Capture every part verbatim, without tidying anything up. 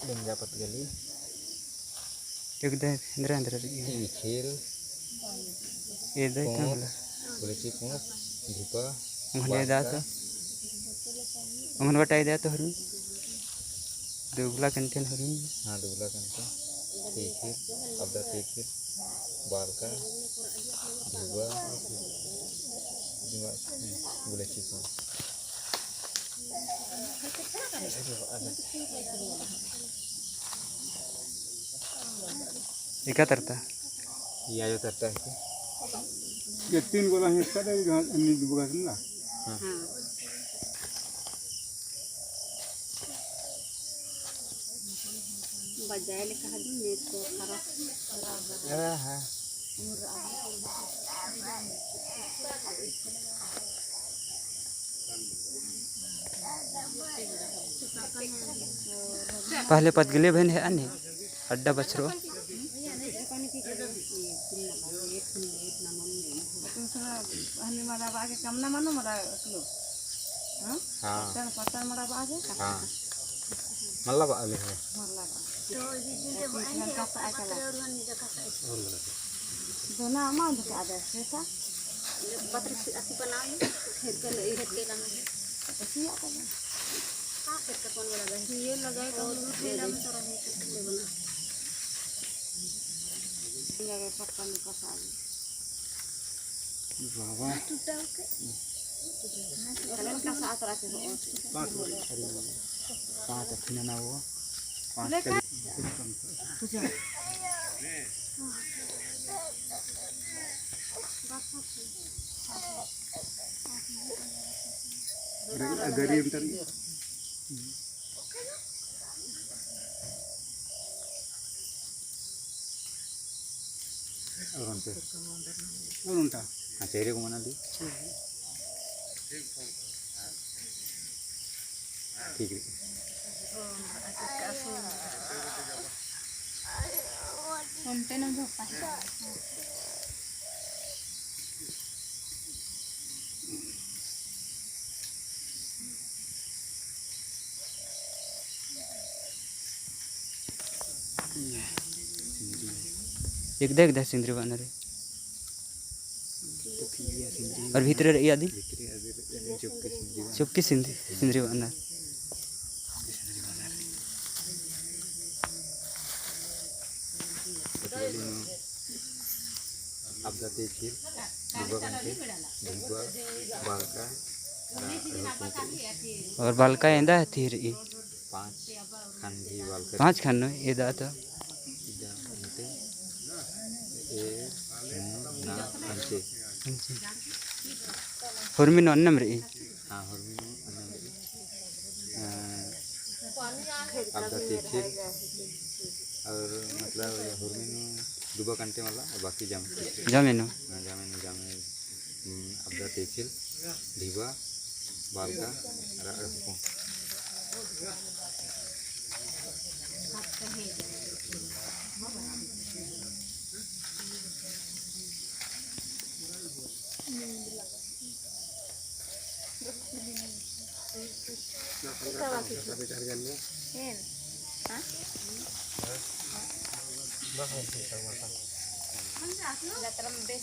लिंगा पतगली। एक दे एन्दरा एन्दरा रई। तीखिल। ए दे कोंत, कमला। गुलेची कोंत, ढिपा, ओंघन बालका। एदा तो। ओंघन बटा एदा तो हरुन। दुगला कंटेन हरुन। हाँ, दुगला कंटेन। तीखिल, अबदा तीखिल, बालका, ढिपा, गुलेची कोंत। एका तरता? ये आयो तरता है कि? ये तीन गोला है, इसका तो यहाँ अन्य डूबा करना। हाँ। बजाए ले कहा दू, नेट तो खराब, खराब है। हाँ, हाँ। पहले पतगले बहन है अन्ने अड्डा बछरो। हाँ। पत्थर, पत्थर मड़ा बाजे। हाँ। मल्ला बा आले है। मल्ला बा। तो ये दिन के बा, इनका सा आइका ला। दोना अमा उनका आदर से था। पत्थर से अति बनाई, हेर के ले, हेर के लाना है। अति आता है। हाँ, हेर के कौन वाला है? ये लगाए तो और हम ये ठेला में तो रहे, ले बना। लगे पत्ता में कसा है। बाबा। टूटा के। कलन का साथ रखे हो। पाँच, अरे, पाँच अथी ना हो। पाँच ले कर। अगर ये अंतर और उनते। और उनता। हाँ, चेहरे को मना दी। ठीक है। उनते ना धोखा। एकदा, एकदा सिंदरी बअनर। और भीतरे रई आदि? चुपकी सिंदरी, सिंदरी बअनर। अबदा तीखिल, दुबा कंटे, ढिबा, बालका, और बालका एन्दा हथी रई। पाँच खन भी बालका। पाँच खन नू, एदा तो। इदा उनते, ए, नू, ना, पंचे। पंचे। हुरमी नू अन्नम रई। हाँ, हुरमी नू अन्नम रई। अ, अबदा तीखिल और मतलब हुरमी नू दुबा कंटे मला और बाकी जाम। जामे नू। हाँ, जामे नू, जामे, हम्म, अबदा तीखिल, ढिबा, बालका, रा-, रखो।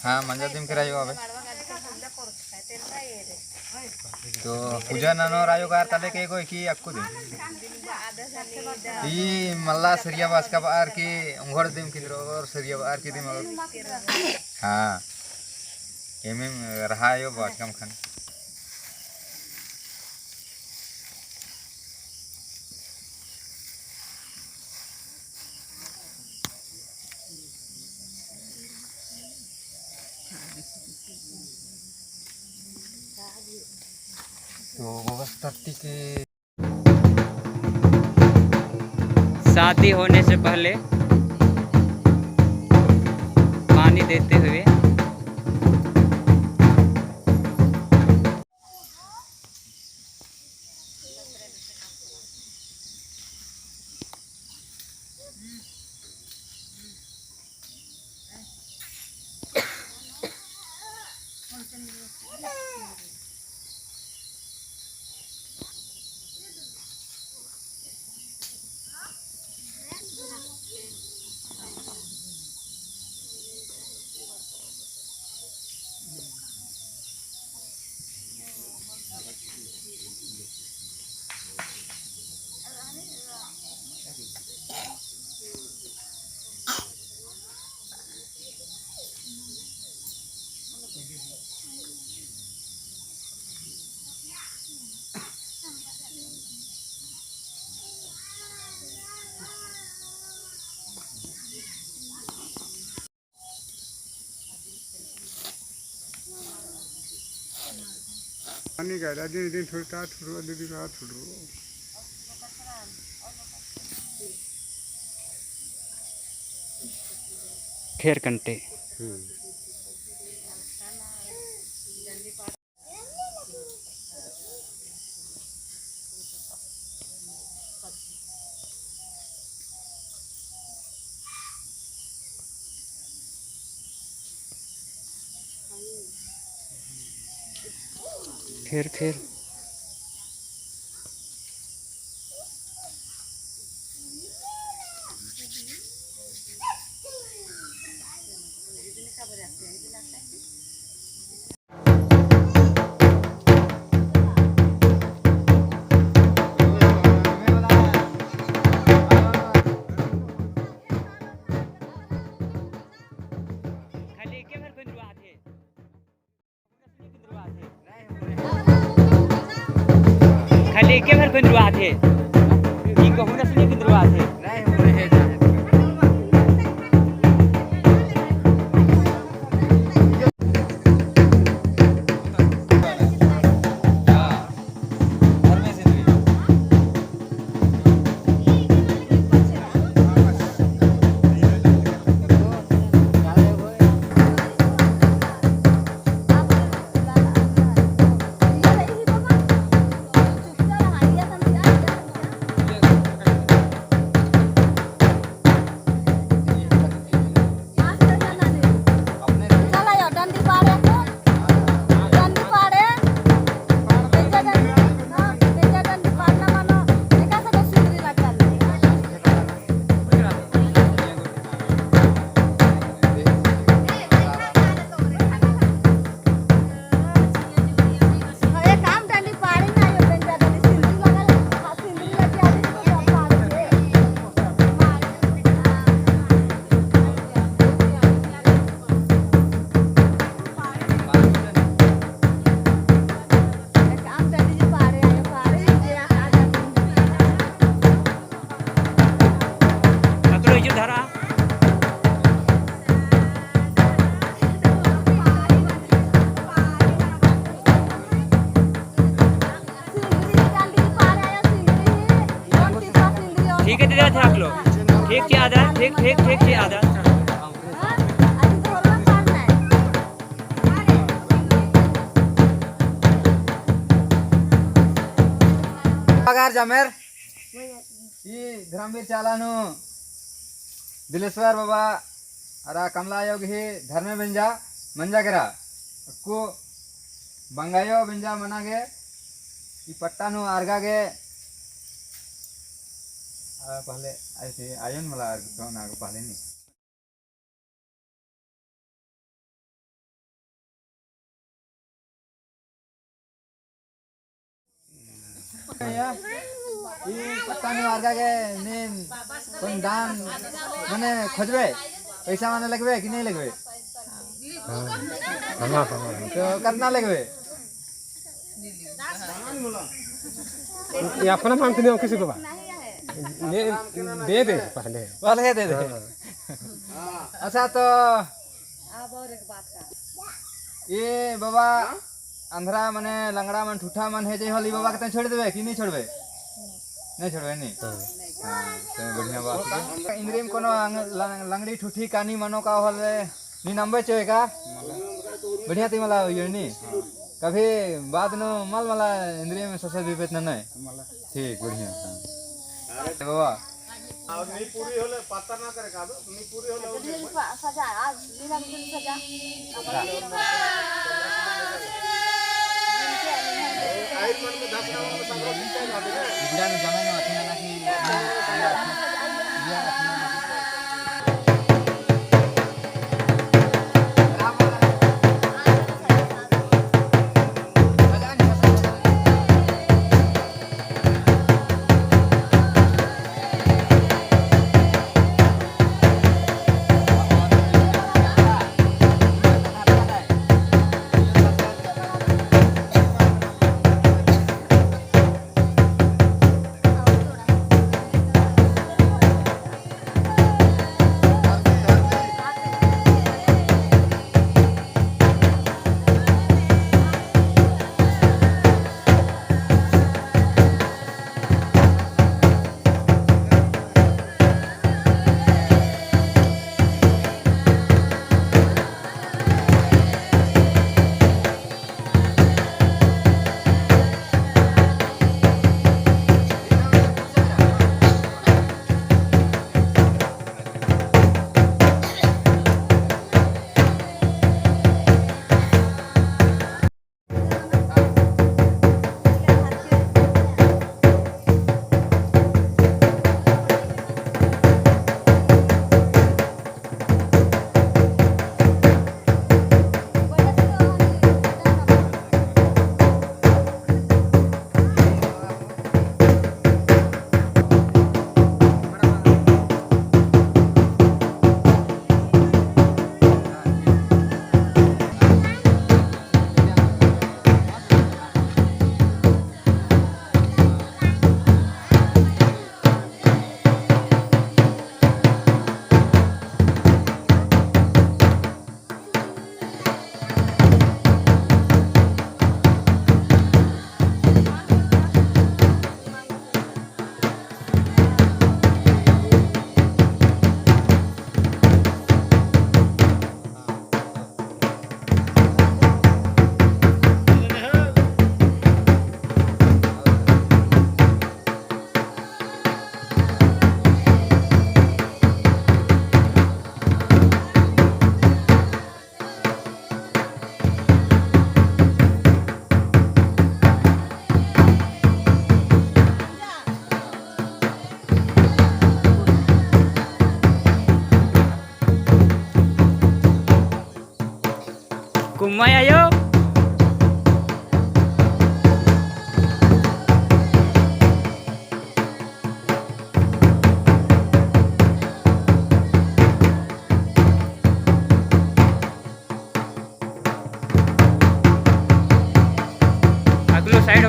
हाँ, मंजा दिम केरा आयो अबे। तो पूजा ननोर आयो कार तले के कोई की अक्कु दिम। ई मल्ला सरिया बाचका बअर की उंघोर दिम किंद्रो और सरिया बअर की दिम और। हाँ। एमे रहा आयो बाचकम खन। तो व्यवस्था ती के शादी होने से पहले पानी देते हुए। पानी का, अदिन, अदिन थोड़ी ता ठुरू, अदिन ता ठुरू। खेर कंटे। हम्म। खेर, खेर। खाली एके भर कोई दुआ थे। खाली एके भर कोई दुआ थे। ई कहूँ ना सुने किंद्रवा थे। ठीक है, दे रहे थे आप लोग। ठीक, ठीक, आधा, ठीक, ठीक, ठीक, ठीक, आधा। पगार जमेर। ई धर्मवीर चाला नू दिलेश्वर बाबा अरा कमला आयो गही धर्मे बेंजा मंजा केरा। अक्कु बंगायो बेंजा मना गे ई पट्टा नू आरगा गे। आ, पहले ऐसे आयोन मला आरगा ना पहले नहीं। ई पत्ता नू आरगा गे नीन कोन दान मने खोजबे, पैसा मने लगबे कि नहीं लगबे? हाँ, हाँ, हाँ। तो कितना लगबे? ये अपना मांगते नहीं हो किसी को बा? ये दे दे पहले। पहले दे दे। हाँ। अच्छा तो अब और एक बात का। ए बाबा, अंधरा मने लंगड़ा मन ठुठा मन है जे होली बाबा के तैं छोड़ देबे कि नहीं छोड़बे? नहीं छोड़बे नहीं? हाँ। हाँ, तो बढ़िया बात है। इंद्रिम कोनो अंग-, लंग-, लंगड़ी ठुठी कानी मनो का होले, नी नंबे चोए का? बढ़िया ती मला होइयो नी? कभी बाद नो मल मला इंद्रिम ससर विपरीत ननय? ठीक, बढ़िया। हाँ। बाबा। और नी पूरी होले पत्ता ना करे का दो, नी पूरी होले और लीला सजा, आज लीला बिल्कुल सजा। इतना में जमा ना, अथी ना कि, ये अथी ना।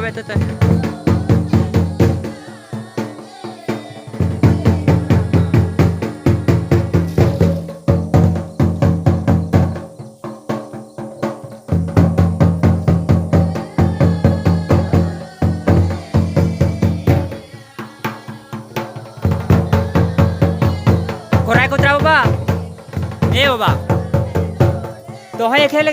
कोराय कोतरा बाबा, ए बाबा, तो है खेल